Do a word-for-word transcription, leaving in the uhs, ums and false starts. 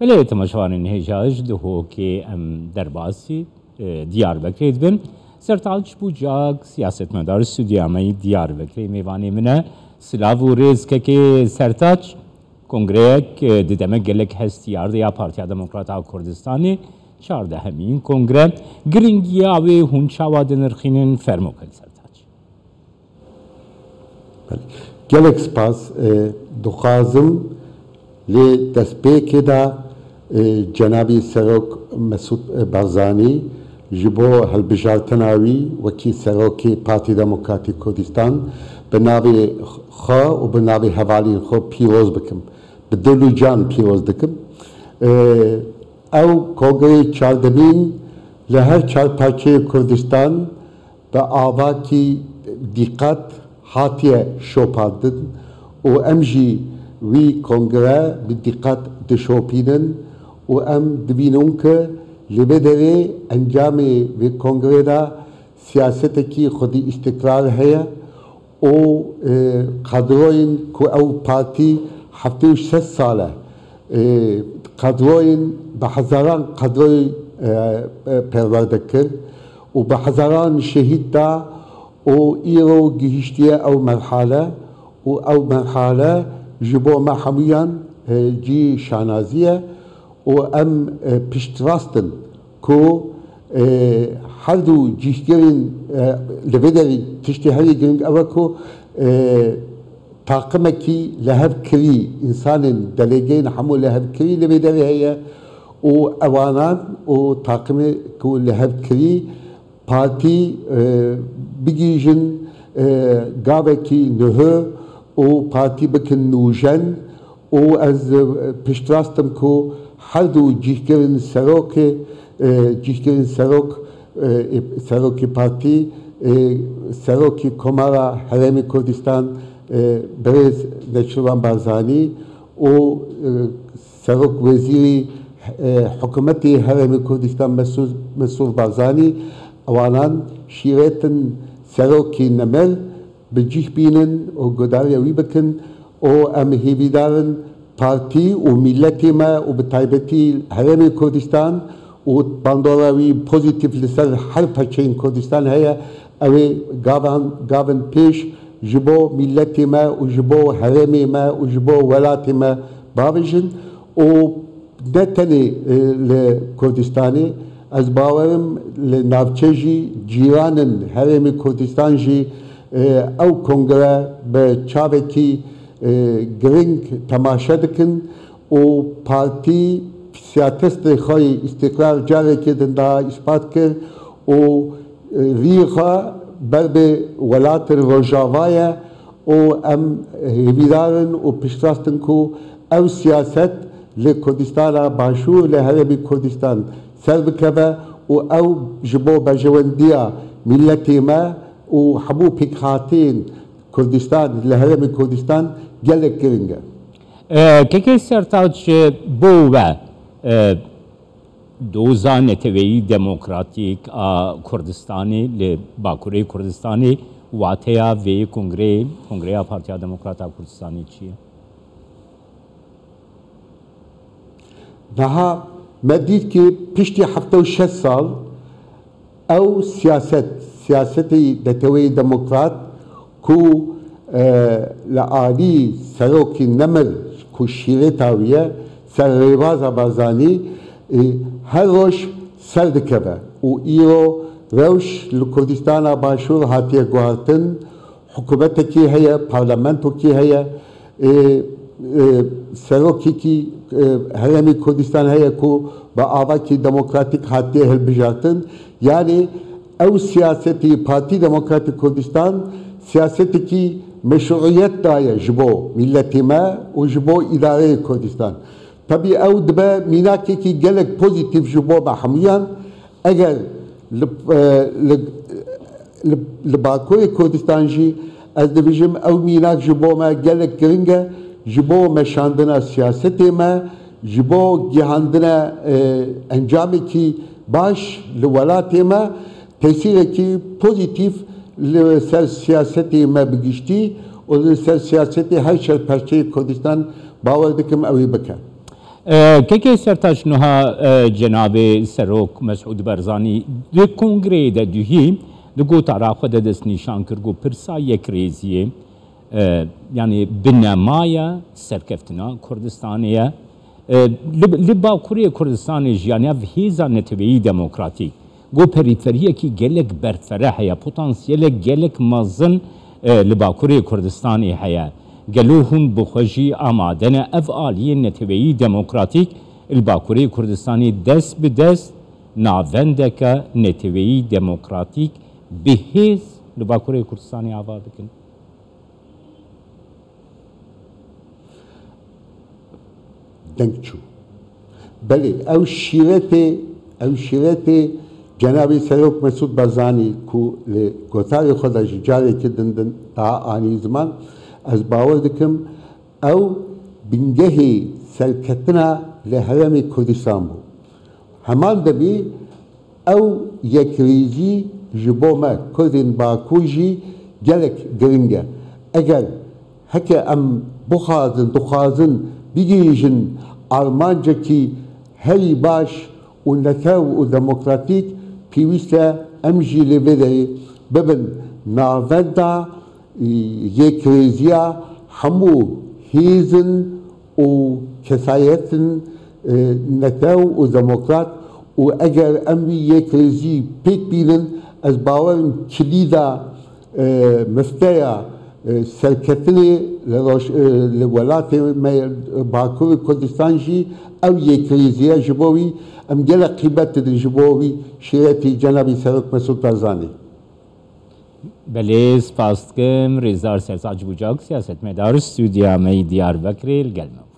Belê, temaşevanên hêja ji Duhokê em derbasî, e, Diyarbekirê dibin. Sertaç Bucak, siyasetmedar stûdyoya me yî Diyarbekirê mêvanê min e. Silav û rêz kekê Sertaç. Kongreyek, e, di demek gelek hestiyar de ya Partiya Demokrat a Kurdistanê, çardehemîn kongre, giringiya wê hûn çawa dinirxînin? Fermo kek Sertaç. Belê. Gelek spas, e, dixwazim lê destpêkê de, e, cenabî Serok Mesûd, e, Barzanî ji bo hilbijartina wî wekî Serokê Partî Demokratîk Kurdistan bi navê xwe û bi navê hevalên xwe pîroz bikim. Bi dil û can pîroz dikim. E, ew kongreyê çardemîn li her çar parçeyê Kurdistan bi avakî dîqet hatiye şopandin û em jî wî kongre bi dîqet dişopînin û em dibînin ku li vê derê encamê vê kongrê de siyasetekî xwedî îstikrar heye û, e, kadroyên ku ew partî heftê û şeş sal e, e, kadroyên bi hezaran kadroyê, e, e, perwerde kir û bi hezaran şehîd da û îro gihiştiye ew merhale û ew merhale ji bo me hemûyan, e, cî şanazî ye û em, e, piştrast in ku, e, her du cîhgirên, e, li vê derê tiştê herî giring ew e ku, e, taqimekî lihevkirî, însanên, delegeyên hemû lihevkirî li vê derê heye û ewanan û taqimê ku lihevkirî partî, e, bigihîjin, e, gavekî nuh û partî bikin nûjen û ez, e, piştrast im ku her du cîhgirên serokê, e, cîhgirên serok, e, serokê partî, e, serokê Komara Herêmê Kurdistan, e, birêz Neçirvan Barzanî û, e, Serok Wezîrî, e, Hikûmetê Herêmê Kurdistan Mesûd, Mesûd Barzanî, ewanan şîretin serokî nemir bi cih bînin û guhdariya wî bikin û em hêvîdar in partî û mîletê me û bi taybetî Herêmê Kurdistan û bandora wî pozîtîf li ser her parçeyên Kurdistan heye, ew ê gavan, gavin pêş ji bo mîletê me û ji bo herêmê me û ji bo welatê me bavêjin û ne tenê, e, li Kurdistanê, ez bawer im li navçe jî, cîranên herêmê Kurdistan jî, e, ew kongre bi çavekî, e, giring temaşe dikin û partî siyaseta xwe yê îstîkrar carekê din daha îspat kir û, e, rî xwe ber bi welatên Rojava ye û em hêvîdar in û piştrast in ku ew siyaset li Kurdistana Başûr, li Herêmê Kurdistan ser bikeve û ew ji bo berjewendiya mîletê me û hemû pêkhateyên Kurdistan, li Herêmê Kurdistan gelek giring e. E, kekê Sertaç, e, bo we, e, doza neteweyî demokratîk a Kurdistanê li Bakurê Kurdistanê wateya vê kongreyê, Kongreya Partiya Demokrat a Kurdistanê çi ye? Niha me dît ku piştî hefta û şeş sal ew siyaset, siyasetê neteweyê demokrat ku, e, li alî serokê nemir ku şîreta wî ye, ser rêbaza Barzanî, e, her roj ser dikeve û îro rewş li Kurdistana Başûr hatiye guhartin, hikûmetekî heye, parlamentokî heye, e, e, serokekî, e, Herêmê Kurdistan heye ku bi avakî demokratîk hatiye hilbijartin. Yanî ew siyasetî Partî Demokratîk Kurdistan siyasetekî meşruiyet daye ji bo mîletê me û ji bo îdareyê Kurdistan. Tebî ew dibe mînakekî gelek pozîtîf ji bo me hemûyan. Eger li, e, li, li, li Bakurê Kurdistan jî ez dibêjim ew mînak ji bo me gelek giring e, ji bo meşandina siyasetê me, ji bo gihandina, e, encamekî baş li welatê me, tesîrekî pozîtîf li ser siyasetê me bi giştî û li ser siyasetê her çar parçeyê Kurdistan bawer dikim ew ê bike. E, Kekê Sertaç, nuha, e, Cenabê Serok Mesûd Barzanî di kongreyê de duhî di gotara xwe de destnîşan kir ku pirsa yekrêziyê, e, yanî binema ye serkeftina Kurdistanê ye. E, li, li Bakurê Kurdistanê jî, yanî ev hêza neteweyî demokratîk, ku perîferiyekî gelek berfere heye, potansiyelek gelek mezin, e, li Bakurê Kurdistanê heye. Gelo hûn bi xwe jî amade ne ev aliyê neteweyî demokratîk li Bakurê Kurdistanê dest bi dest navendeke neteweyî demokratîk bi hêz li Bakurê Kurdistanê ava bikin? Deng çû. Belê, ew şîretê, ew şîretê Cenabê Serok Mesûd Barzanî ku li gotarê xwe de ji carekî din din daha anî ziman, ez bawer dikim ew bingehê serketina li Herêmê Kurdistan bû. Heman demê ew yekrêzî ji bo me Kurdên Bakur jî gelek giring e. Eger heke em bixwazin, dixwazin bigihîjin armancekî herî baş û netew û demokratîk, pêwîst e em jî li vê derê bibin navenda, e, yekrêziya hemû hêzin û kesayetin, e, netew û demokrat û eger em wî yekrêzî pêk bînin, ez bawer im kilîda, e, mifteya, e, serketinê li roj-, e, li welatê me Bakur Kurdistan jî ew yekrêziye ji bo wî em gelek qîmet didin ji bo wî şîretî Cenabî Serok Mesûd Barzanî. Belê, spas dikim. Rêzdar Sertaç Bucak, siyasetmedar, stûdiya me yî Diyarbekirê li gel me bû.